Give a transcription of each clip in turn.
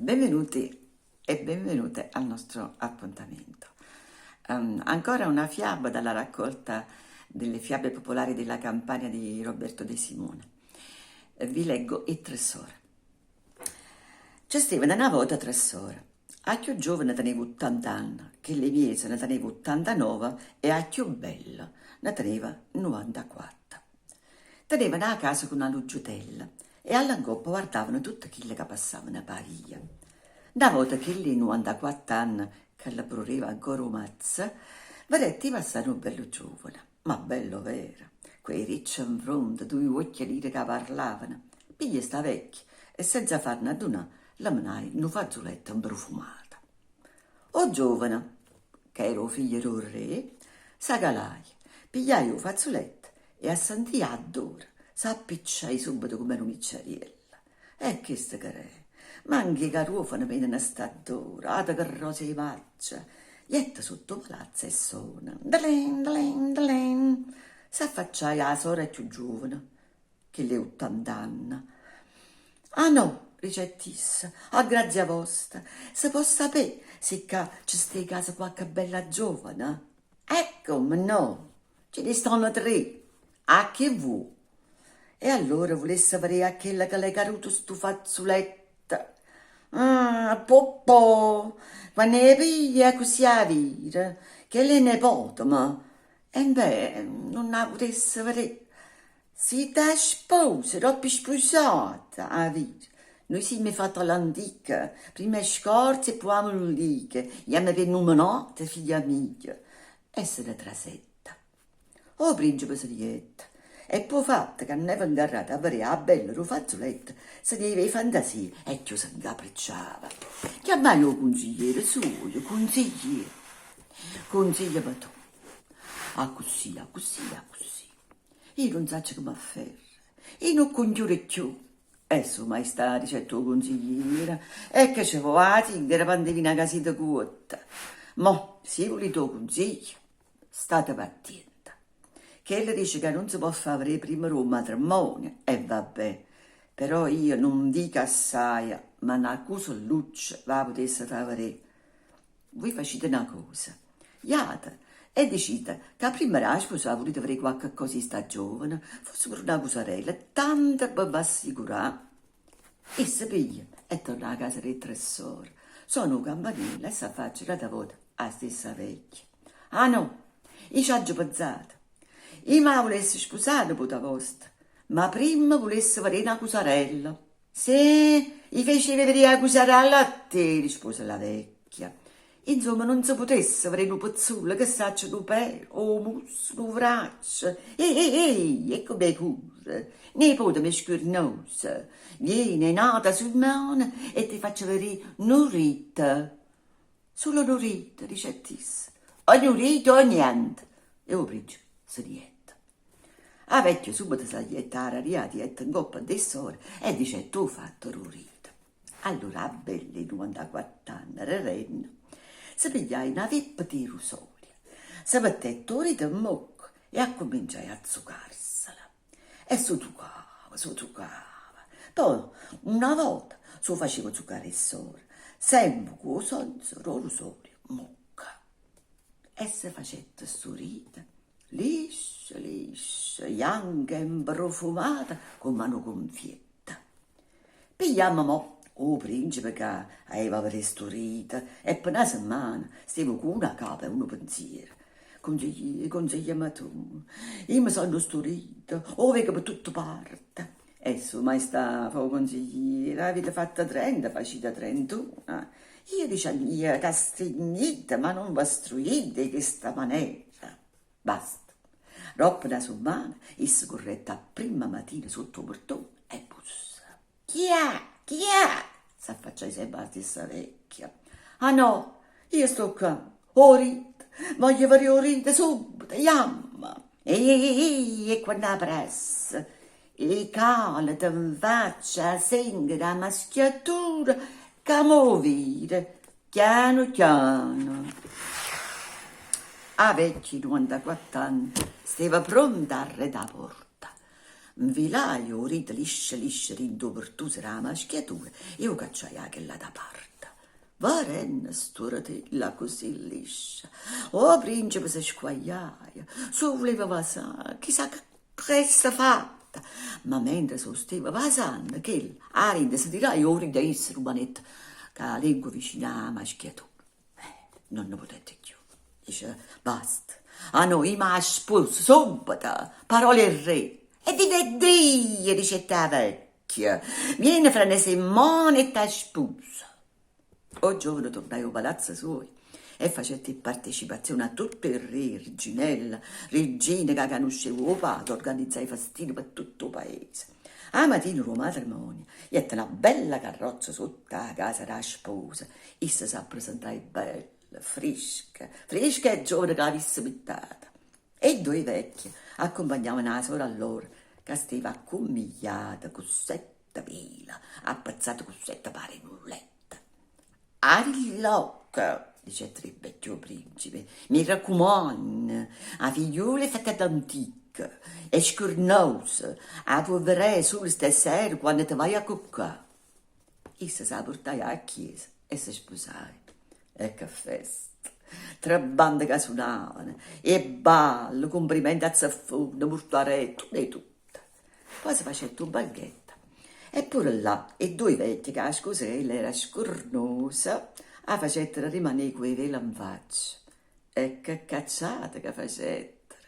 Benvenuti e benvenute al nostro appuntamento. Ancora una fiaba dalla raccolta delle fiabe popolari della Campania di Roberto De Simone. Vi leggo 'E ttre sore. Ce stevano na vota tre sore. 'A cchiù giovane teneva uttant'anne, chella 'e miezo ne teneva uttantanove e 'a cchiù bella ne teneva nuvantaquatto. Tenevano 'a casa cu na luggetella e 'a llà 'ncoppa guardavano tutte chille ca passavano p' 'a via. Na vota chella 'e nuvantaquatt'anne, ca lle prureva ancora 'o mazzo, vedette 'e passà nu bello giovane, ma bello overo, cu 'e ricce 'nfronte, duje uocchie nire ca parlavano. Piglia sta vecchia e senza farne addunà le menaje nu fazzuletto 'mprufumato. O giovane, ca era 'o figlio d' 'o rre, s'acalaje, pigliaje 'o fazzuletto e a sentì 'addore s'appicciaje subito comme nu micciariello. E chesto che r'è? Manco 'e caruofane menano st'addore, ato che rose 'e maggio! Jette sott' 'o palazzo e sona, Dlin, dlin, dlin. S'affacciaje 'a sora cchiù giovane, Chella 'e uttant'anne. Ah no, dicette isso, a grazia vosta, se po' sapé si ccà ce sta 'e casa quacche bella giovane? E comme no! Ce ne stanno tre. A chi vuò? E allora vulesse vedé a chella ca l'è caduto stu fazzuletto. Ah, po' po', quanno 'e piglie accussì 'a vire, chella è nepòtema. Embè, nun 'a putesse vedé? Si te spose, doppo spusata, 'a vide. Nuje simme fatte all'antica, primma 'e scorze e po' 'a mollica, jamme pe' numenate, figlia mia. E se ne trasette. O princepe se ne jette, e p' 'o fatto ca nun eva 'ngarrato a vedé 'a bella d' 'o fazzuletto, se ne jeva 'e fantasie e cchiù se 'ncapricciava. Chiammaje 'o cunzigliere sujo, Cunzigliè, cunzigliame tu. Accussì, accussì, accussì. Io nun saccio comme afferra. Io nun cunchiuro cchiù. E su maistà, dicette 'o cunzigliere, e che ce vo' 'a zingara p'andivinà ca site cuotta? Mo, si vulite 'o cunziglio, stateve attienta. Chella dice ca nun se po' fa vedé primma d' 'o matrimmonio, e va be', però io nun dico assaje, ma na cuselluccia ve 'a putesse fa vedé. Vui facite na cosa, jate e dicite ca primma d' 'a spusà vulite vedé quacche cosa 'e sta giovane, fosse pure na cusarella, tanto pe v'assicurà. Isso piglia e torna 'a casa d' 'e tre sore, sona 'o campanello e s'affaccia n'ata vota 'a stessa vecchia. Ah no, io c'aggio penzato, io m' 'a vulesse spusà 'a nepota vosta, ma primma vulesse vedé na cusarella. Sì, 'i faceva vedé 'a cusarella a te, rispose la vecchia. Insomma, nun se putesse vedé nu pezzullo, che saccio, nu pede, 'o musso, nu vraccio. Ehi, ehi, ehi, e comme curre? Nepote m'è scurnosa. Viene n'ata semmana e te faccio vedé nu rito. Sulo nu rito, dicette isso. O nu rito o niente. E 'o principe se ne jette. A vecchia subito sagliette 'a rariata, jette 'ncoppa addò 'e ssore e dicette 'o fatto d' 'o rito. Allora 'a bella 'e nuvantaquatt'anne, rerenno, se pigliaje na veppeta 'e rusolio, se mettette 'o rito 'mmocca e accumminciaje a zucarsela. E s' 'o zucava, s' 'o zucava. Poi, una vota, s' 'o faceva zucà d' 'e ssore, sempe cu 'o senso d' 'o rusolio 'mmocca. E se facette stu rito Liscia, liscia, janca e 'mprufumata comm'a nu cunfietto. Pigliammo mo 'o princepe ca aveva vedé stu rito e pe na semmana steva cu una capa e unu penziero. Cunziglié, cunzigliame tu, io me sonno stu rito, 'o veco pe tutte parte. E su maestà, fa 'o cunzigliere, avite fatto trenta, facite trentuna. Io diciarria ca strignite, ma nun ve struite 'e chesta manera. Basta. Doppo na summana, isso currette a primma matina sott' 'o portone e bussa. Chi è? Chi è? S'affacciaje sempe 'a stessa vecchia. Ah no, io sto ccà, 'o rito, voglio vedé 'o rito subito, jammo! E quanno 'a pressa 'e càlete 'nfaccia 'a senga d' 'a maschiatura ca m' 'o vire chiano chiano. A vecchia 'e nuvantaquatt'anne steva pronta arret' 'a porta. Nfilaje 'o dito liscio liscio dint' 'o pertuso d' 'a maschiatura e 'o cacciaje 'a chell'ata parte. Verenno stu retillo accussì liscio, 'o princepe se squagliaje, s' 'o vuleva vasà, chisà che ch'essa fatta, ma mentre s' 'o steva vasanno, chella 'a dinto se tiraje 'o dito e isso rummanette cu 'a lengua vicino 'a maschiatura. Nun ne putette cchiù. Dice, Basta, a no, io m' 'a sposo subito, parola 'e rre. E viva Dio, dicette 'a vecchia, viene fra na semmana e t' 'a spuse. O giovane turnaje 'o palazzo suojo e facette 'e partecipazione a tutt' 'e rre, rigginelle, riggine ca canusceva 'o pate, organizzaje festine pe tutt' 'o paese. A matina d' 'o matrimonio jette na bella carrozza sott' 'a casa d' 'a sposa Essa s'appresentaje bella, frisca, frisca e giovane ca l'avisse pittata. E ddoje vecchie accumpagnavano 'a sora lloro ca steva accummigliata cu sette pile appezzate cu sette pare 'e mullette. Arilloca, dicette 'e vecchie 'o principe, mi raccumanno, 'a figliola è fatta d'antica, è scurnosa, 'a può verè sulo stasera quanno te vaje a cuccà. Isso s' 'a purtaje â chiesa e se spusaje. E che festa! Tre bande ca sunavano, 'e balle, cumprimente a zeffune, murtarelle, tutto 'e tutto. Poi se facette 'o banchetto e pure là 'e ddoje vecchie cu 'a scusa ca ella era scurnosa 'a facettero rimanè cu 'e vele 'nfaccia. E che cacciata ca facettero!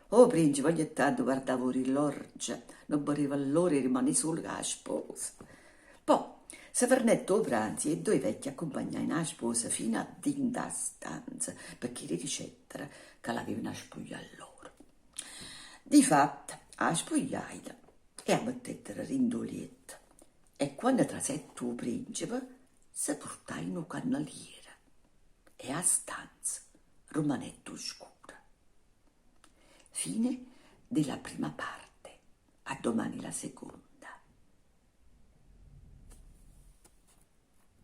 O principe ogni tanto guardava 'o rilorgio, nun pareva ll'ora 'e rimanè sulo cu 'a sposa. Po', se fernette 'o pranzo e 'e ddoje vecchie accumpagnajeno 'a sposa fino a dint' 'a stanza, pecché le dicettero ca l'avevano 'a spuglià lloro. Difatte, 'a spugliajeno e 'a mettettero dint' 'o lietto e quanno trasette 'o principe se purtajeno 'o canneliere e 'a stanza rummanette 'o scuro. Fine della prima parte. A domani la seconda.